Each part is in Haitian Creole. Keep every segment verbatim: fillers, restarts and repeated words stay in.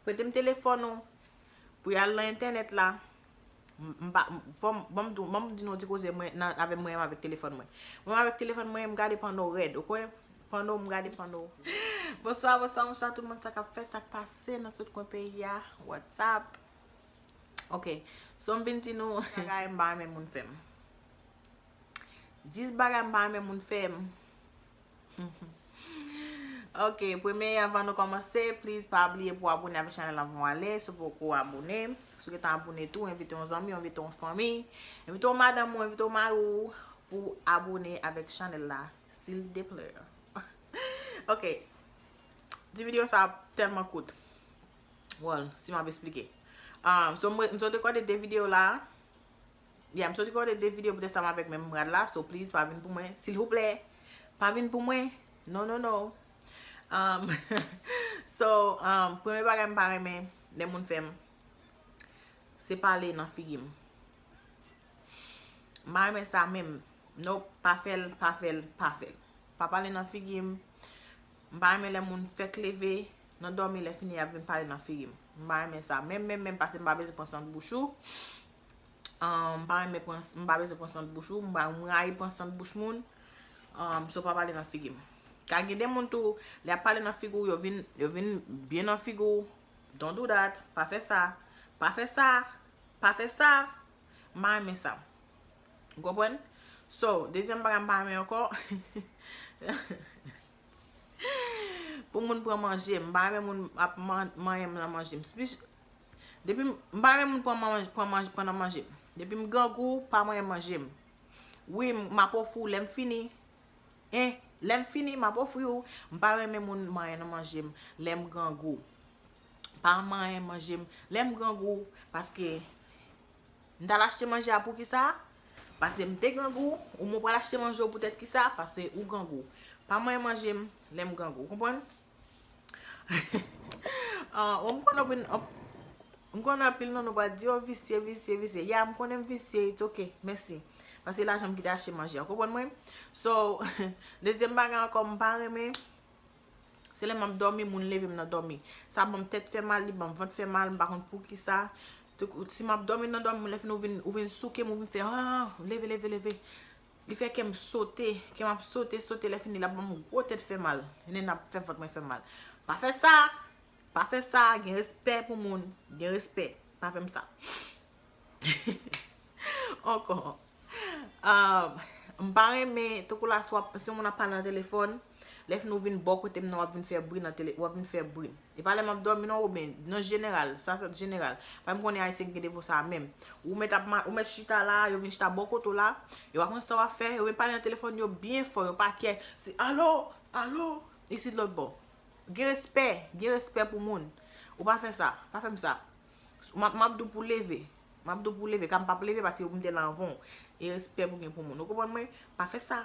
Prete m telefòn ou pou y al nan entènèt la. M, m pa, m, fò m, ban m di, ban m di nou ti koze mwen, nan, avè mwen menm avèk telefòn mwen. Mwen menm avèk telefòn mwen, m gade pòno rèd, ou kwè? Pòno, m gade pòno. Bonswa, bonswa, bonswa tout moun, sa k ap fèt, sa k pase nan tout kwen peyi a. What's up? Ok. So, m vin di nou bagay m pa renmen moun fè m. Dis bagay m pa renmen moun fè m. Ok, premye, anvan nou kòmanse, please pa bliye pou abone avèk chanèl la anvan w ale, si w poko abone. Si w gentan abone tou, envite yon zanmi, envite yon fanmi, envite yon madanm ou, envite yon mari w pou abone avèk chanèl la, silteplè. Ok. Ti videyo sa tèlman kout. Well, si m ap esplike. Ah, so, mwen, m sot rekòde de videyo la. Yeah, m sot rekòde de videyo poutèt sa m avèk menm rad la. So, please, pa vin pou mwen. Silvouplè, pa vin pou mwen. Non, non, non. Um, so, um, premye bagay m pa renmen lè moun fè m, se pale nan figi m. M pa renmen sa menm. Nope, pa fè l, pa fè l, pa fè l. Pa pale nan figi m. M pa renmen lè moun fèk leve nan dòmi, lè fini y ap vin pale nan figi m. M pa renmen sa. Menm, menm, menm, paske m pa bezwen pran sant bouch ou. Um, m pa renmen pran, m pa bezwen pran sant bouch ou. M pa, m rayi pran sant bouch moun. Um, so pa pale nan figi m. Ka gen de moun tou, lè y ap pale nan figi w, yo vin, yo vin byen nan figi w. Don't do that. Pa fè sa. Pa fè sa. Pa fè sa. M pa renmen sa. Ou konprann? So, dezyèm bagay m pa renmen ankò, pou moun pran manje m. M pa renmen moun ap man-, manyen m nan manje m. Spi-, depi m, m pa renmen moun pran manje, pran manje, pran nan manje m. Depi m grangou, pa manyen manje m. Wi, m, m ap ofri w lè m fini. En, lè m fini, m ap ofri w. M pa renmen moun manyen nan manje m lè m grangou. Pa manyen manje m lè m grangou, paske m t al achte manje a poukisa? Paske m te grangou, ou menm w pral achte manje w poutèt kisa? Paske ou grangou. Pa manyen manje m lè m grangou, ou konprann? Ah, m konnen anpil, anp-, m konnen anpil nan nou pral di, "Oh, visye, visye, visye." Ya, m konnen m visye, it's ok, mèsi. Paske lajan m kite achte manje a, ou konprann mwen? So, dezyèm bagay ankò, m pa renmen, se lè m ap dòmi, moun leve m nan dòmi. Sa ban m tèt fè mal, li ban m vant fè mal, m pa konn poukisa. Tou, si m ap dòmi nan dòmi, lè fini ou vin, ou vin souke m, ou vin fè, ah, leve, leve, leve. Li fè kè m sote, kè m ap sote, sote, lè fini l ap ban m gwo tèt fè mal. Ennen ap fè vant mwen fè mal. Pa fè sa! Pa fè sa! Gen respè pou moun. Gen respè. Pa fè m sa. Ankò. Ah, m pa renmen, tankou la, si w ap, si yon moun ap pale nan telefòn, lè fini ou vin bò kote m nan, w ap vin fè bri nan tele, w ap vin fè bri. E pa lè m ap dòmi non, oubyen nan jeneral, sa se jeneral. Paske m konnen Ayisyen gen defo sa menm. Ou mèt ap ma-, ou mèt chita la, yo vin chita bò kote w la, yo pa konn sa w ap fè, yo vin pale nan telefòn yo byen fò, yo pa kè. Se, "Alo, alo," isit lòt bò. Gen respè, gen respè pou moun. Ou pa fè sa, pa fè m sa. M ap, m ap di w pou leve. M ap di w pou leve, ka m p ap leve paske ou m te la anvan w. E respè pou gen pou moun. Ou konprann mwen? Pa fè sa.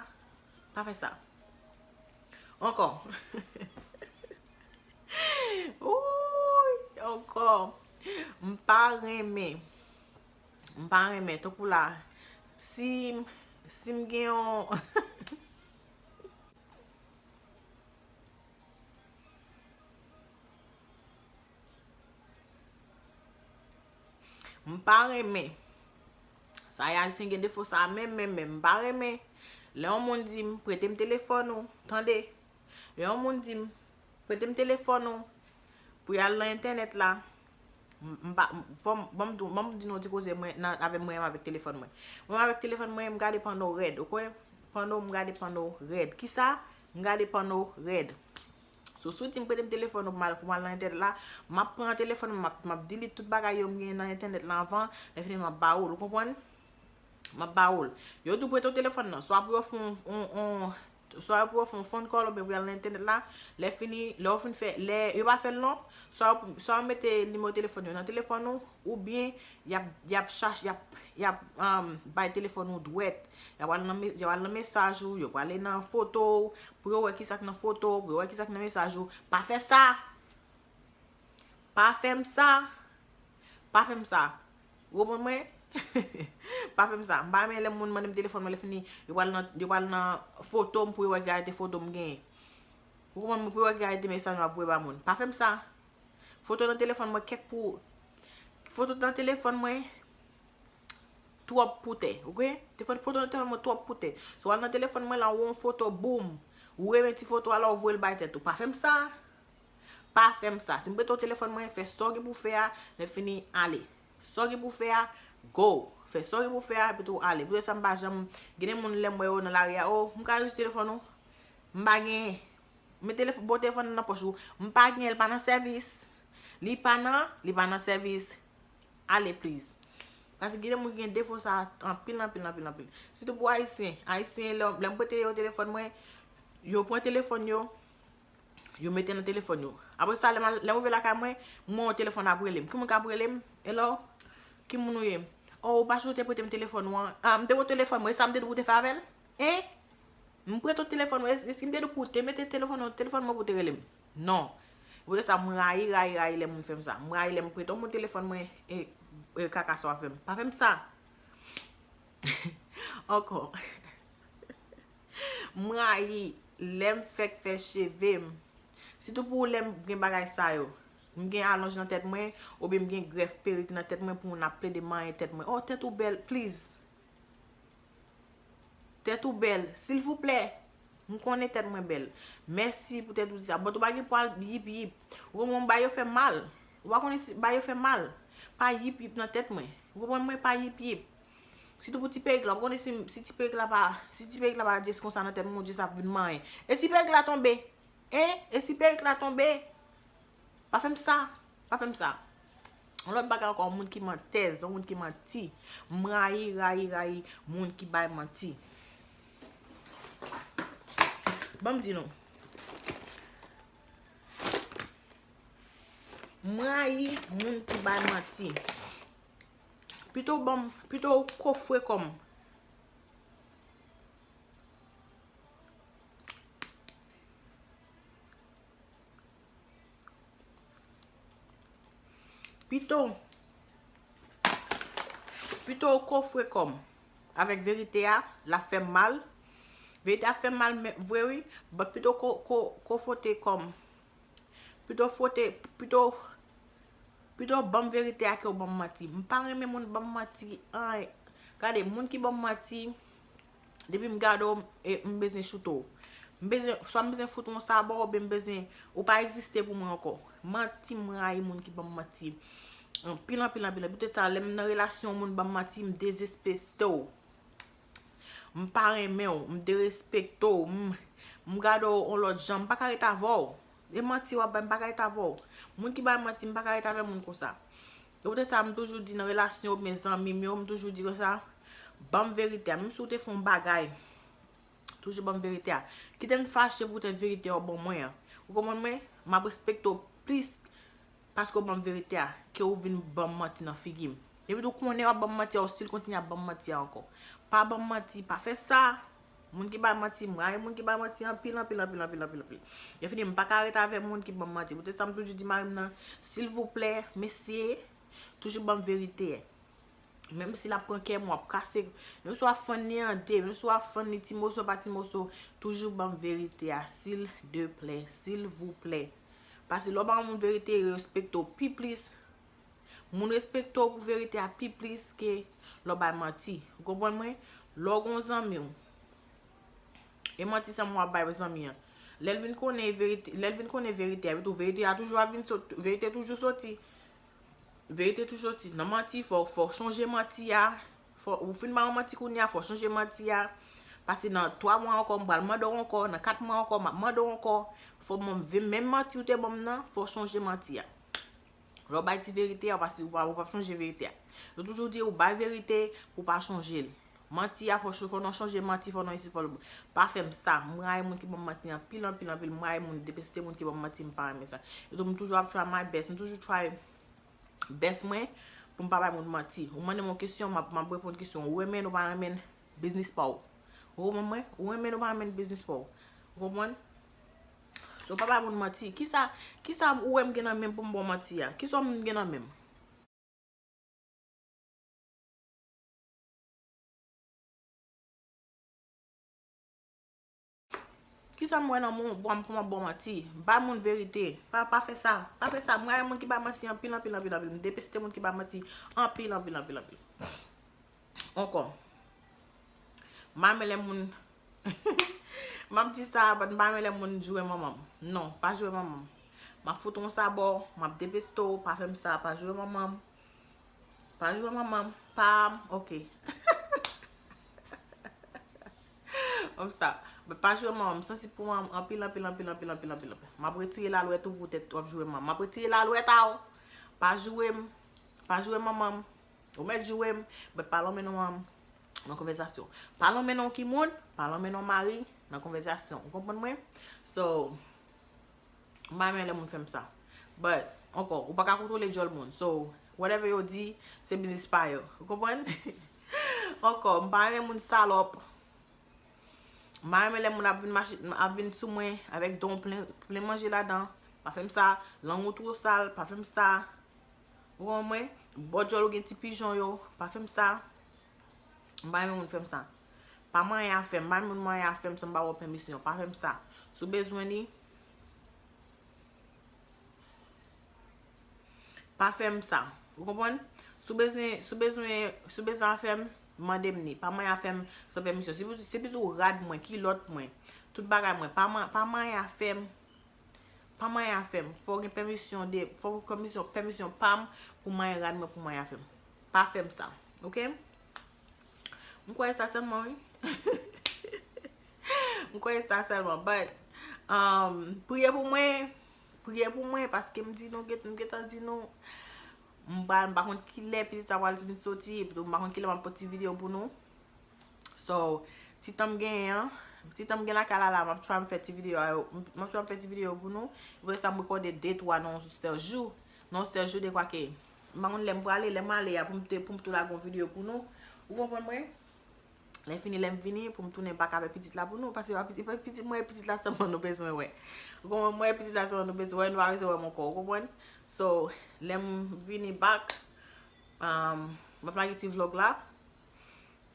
Pa fè sa. Ankò. Wouy, ankò. M pa renmen. M pa renmen. Tankou la, si, si m gen yon M pa renmen. Sa Ayisyen gen defo sa menm, menm, menm. M pa renmen. Lè yon moun di m, "Prete m telefòn ou," tande. Lè yon moun di m, "Prete m telefòn ou pou y al nan entènèt la," m, m pa, m, fò m, ban m di, ban m di nou ti koze mwen, nan, avè mwen menm avèk telefòn mwen. Mwen menm avèk telefòn mwen, m gade pòno rèd, ou kwè? Pòno, m gade pòno rèd. Kisa? M gade pòno rèd. So, si w di m prete m telefòn ou pou m al, pou m al nan entènèt la, m ap pran telefòn mwen, m ap, m ap delete tout bagay yo m genyen nan entènèt la anvan, lè fini m ap ba ou l, ou konprann? M ap ba ou l. Yo di w prete w telefòn nan, swa pou yo fè yon, yon, yon, swa yo pou yo fè yon phone call oubyen pou y al nan entènèt la, lè fini, lè yo fin fè, lè yo pa fè l non, swa yo, swa yo mete nimewo telefòn yo nan telefòn ou, oubyen y ap, y ap chache, y ap, y ap, um, bay telefòn ou dwèt. Y ap al nan me-, y ap al nan mesaj ou, yo prale nan foto w, pou yo wè kisa k nan foto w, pou yo wè kisa k nan mesaj ou. Pa fè sa! Pa fè m sa! Pa fè m sa! Ou konprann mwen? Pa fè m sa! M pa renmen lè moun mande m telefòn mwen, lè fini, yo pral nan, yo pral nan foto m pou yo wè ki kalite foto m genyen. Ou konprann mwen? Pou yo wè ki kalite mesaj m ap voye ba moun. Pa fè m sa! Foto nan telefòn mwen kèk pou, foto nan telefòn mwen twòp pou tè, oke? Te fò foto nan telefòn mwen twòp pou tè. Si w al nan telefòn mwen la, ou wè yon foto, boum! Ou renmen ti foto a la, ou voye l bay tèt ou. Pa fè m sa! Pa fè m sa. Si m prete w telefòn mwen, fè sa w gen pou fè a, lè fini, ale. Sa w gen pou fè a, go! Fè sa w gen pou fè a, epi tou ale. Poutèt sa m pa janm, gen de moun lè m wè yo nan lari a, o, m ka itil telefòn ou? M pa genyen. Men telefòn, bon, telefòn nan nan pòch ou. M pa genyen, li pa nan sèvis. Li pa nan, li pa nan sèvis. Ale, please. Paske gen de moun ki gen defo sa anpil, anpil, anpil, anpil. Sitou pou Ayisyen. Ayisyen, lè, lè m prete yo telefòn mwen, yo pran telefòn yo, yo mete nan telefòn yo. Apre sa, lè m al, lè m rive lakay mwen, m wè yon telefòn ap rele m. Ki moun k ap rele m? Hello? Ki moun ou ye? Oh, ou pa sou te prete m telefòn ou an? Ah, m te prete telefòn mwen, e sa m te di w pou te fè avè l? Hein? M prete w telefòn mwen, èske m te di w pou te mete telefòn, telefòn mwen pou te rele m? Non. Poutèt sa, m rayi, rayi, rayi lè moun fè m sa. M rayi lè m prete yon moun telefòn mwen, e, e kaka sa w ap fè m. Pa fè m sa! Ankò. M rayi lè m fèk fè cheve m. Sitou pou lè m gen bagay sa yo. M gen alonj nan tèt mwen, oubyen m gen grèf perik nan tèt mwen pou moun ap plede manyen tèt mwen. Oh, tèt ou bèl, please. Tèt ou bèl, silvouplè. M konnen tèt mwen bèl. Mèsi poutèt ou di sa. But ou pa gen pou al yip yip. Ou konprann, m ba yo fè mal. Ou pa konnen si ba yo fè mal. Pa yip yip nan tèt mwen. Ou konprann mwen, pa yip yip. Sitou pou ti perik la. Ou konnen si, si ti perik la pa, si ti perik la pa just konsa nan tèt mwen, ou just ap vin manyen. E si perik la tonbe? Hein? E si perik la tonbe? Pa fè m sa. Pa fè m sa. Yon lòt bagay ankò, yon moun ki mantèz, yon moun ki manti. M rayi, rayi, rayi moun ki bay manti. Ban m di nou. M rayi moun ki bay manti. Pito w ban m, pito w kofre kò m. Pito, pito w kofre kò m avèk verite a, l ap fè m mal. Verite a fè m mal, men, vre wi, but pito ko, ko, kofote kò m. Pito fwote, pito, pito ban m verite a ke w ban m manti. M pa renmen moun ban m manti, anyen. Gade, moun ki ban m manti, depi m gade w, e, m bezwen choute w. M bezwen, swa m bezwen fout w yon sabò, oubyen m bezwen, ou pa egziste pou mwen ankò. Manti, m rayi moun ki ban m manti. Anpil, anpil, anpil, anpil. Poutèt sa, lè m nan relasyon, moun ban m manti, m dezespekte w. M pa renmen w, m derespekte w, m, m gade w yon lòt jan, m pa ka ret avè w. E manti w ap bay, m pa ka ret avè w. Moun ki bay manti, m pa ka ret avè moun konsa. Se poutèt sa, m toujou di nan relasyon oubyen zanmi m yo, m toujou di konsa, ban m verite a. Menm si w te fè yon bagay, toujou ban m verite a. Kite m fache poutèt verite a w ban mwen an. Ou konprann mwen? M ap respekte w plis paske w ban m verite a, ke w vin ban m manti nan figi m. Epi tou konnen w ap ban m manti a, w still kontinye ap ban m manti a ankò. Pa ban m manti, pa fè sa. Moun ki bay manti, m rayi moun ki bay manti anpil, anpil, anpil, anpil, anpil, anpil. Lè fini, m pa ka ret avè moun ki ban m manti. Poutèt sa, m toujou di mari m nan, silvouplè, mesye, toujou ban m verite. Menm si l ap pran kè m, w ap kase, menm si w ap fann li an de, menm si w ap fann li ti moso pa ti moso, toujou ban m verite a, sildeplè, silvouplè. Paske lè w ba yon moun verite, yo respekte w pi plis. Moun respekte w pou verite a pi plis ke lè w bay manti. Ou konprann mwen? Lè w gen yon zanmi w, e manti sèlman w ap bay zanmi an. Lè l vin konnen verite, lè l vin konnen verite a, epi tou verite a toujou ap vin sot, verite toujou soti. Verite toujou soti. Nan manti, fò, fò w chanje manti a. Fò, ou fin bay yon manti kounye a, fò w chanje manti a. Paske nan twa mwa ankò, m pral mande w ankò, nan kat mwa ankò, m ap mande w ankò. Fò w ban m ve-, menm manti w te ban m nan, fò w chanje manti a. Lè w bay ti verite a, paske ou pa, ou p ap chanje verite a. Yo toujou di ou bay verite pou w pa chanje l. Manti a, fò, fò nou chanje manti, fò nou isi, fò l, pa fè m sa. M rayi moun ki ban m manti anpil, anpil, anpil. M rayi moun, detesten moun ki ban m manti, m pa renmen sa. Epi tou, m toujou ap try my best. M toujou try best mwen pou m pa bay moun manti. Ou mande m yon kesyon, m ap, m ap reponn kesyon. Ou renmen l, ou pa renmen l, biznis pa w. Ou konprann mwen? Ou renmen l, ou pa renmen l, biznis pa w. Ou konprann? So, pa bay moun manti. Kisa, kisa ou wè m gen nan men m pou m ba w manti a? Kisa m gen nan men m? Kisa m wè nan moun bò m pou m ap bò manti? Bay moun verite. Pa, pa fè sa. Pa fè sa. Mwen renmen moun ki bay manti anpil, anpil, anpil, anpil. M deteste moun ki bay manti anpil, anpil, anpil, anpil. Ankò. M pa renmen lè moun M ap di sa, but m pa renmen lè moun joure manman m. Non, pa joure manman m. M ap fout yon sabò, m ap depeste w, pa fè m sa, pa joure manman m. Pa joure manman m, pa, ok. Kòm sa. But pa joure manman m, m santi pou manman m anpil, anpil, anpil, anpil, anpil, anpil, anpil. M ap retire lalwèt ou poutèt w ap joure manman m. M ap retire lalwèt a w. Pa joure m, pa joure manman m. Ou mèt joure m, but pa lonmen non manman m nan konvèsasyon. Pa lonmen non ki moun, pa lonmen non mari nan konvèsasyon. Ou konprann mwen? So, m pa renmen lè moun fè m sa. But, ankò, ou pa ka kontwole djòl moun. So, whatever yo di, se biznis pa yo. Ou konprann? Ankò, m pa renmen moun salòp. M pa renmen lè moun ap vin mache, ap vin sou mwen avèk don plen, plen manje ladan. Pa fè m sa. Lang ou twò sal, pa fè m sa. Ou konprann mwen? Bò djòl ou gen ti pijon yo, pa fè m sa. M pa renmen moun fè m sa. Pa manyen afè m, pa moun manyen afè m san m pa ba w pèmisyon. Pa fè m sa. Si w bezwen li, pa fè m sa. Ou konprann? Si w bezwen, si w bezwen, si w bezwen afè m, mande m li. Pa manyen afè m san pèmisyon. Si, si pito rad mwen, kilòt mwen, tout bagay mwen, pa man-, pa manyen afè m. Pa manyen afè m. Fò w gen pèmisyon de, fò w gen pèmisyon, pèmisyon pa m pou manyen rad mwen, pou manyen afè m. Pa fè m sa. Ok? M kwè sa sèlman, wi. M kwè sa sèlman. But, um, priye pou mwen. Priye pou mwen, paske m di nou, m gentan di nou, m pa, m pa konn kilè pitit sa pral vin soti, epi tou m pa konn kilè m ap pote ti videyo pou nou. So, ti tan m genyen an, ti tan m gen lakay la la, m ap try m fè ti videyo a yo, m ap try m fè ti videyo pou nou. Epi sa m rekòde de twa nan yon sèl jou. Nan yon sèl jou, dekwa ke m pa konn lè m prale, lè m ale a, pou m te, pou m tou lage yon videyo pou nou. Ou konprann mwen? Lè fini, lè m vini, pou m tounen back avèk pitit la pou nou. Paske pa pitit, pa pitit mwen, pitit la sèlman nou bezwen wè. Ou konprann mwen, pitit la sèlman nou bezwen wè, nou pa bezwen wè m ankò, ou konprann? So, lè m vini back, um, m ap lage ti vlog la.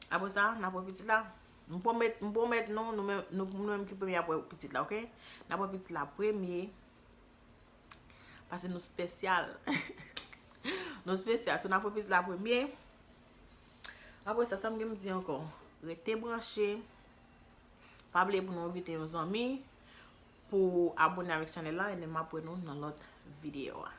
Apre sa, n ap wè pitit la. M pwomèt, m pwomèt nou, nou menm, nou, nou menm ki premye ap wè pitit la, ok? N ap wè pitit la premye. Paske nou spesyal. Nou spesyal. So, n ap wè pitit la premye. Apre sa, sa m gen m di ankò? Rete branche. Pa bliye pou nou envite yon zanmi pou abone avèk chanèl la, and then m ap wè nou nan lòt videyo a.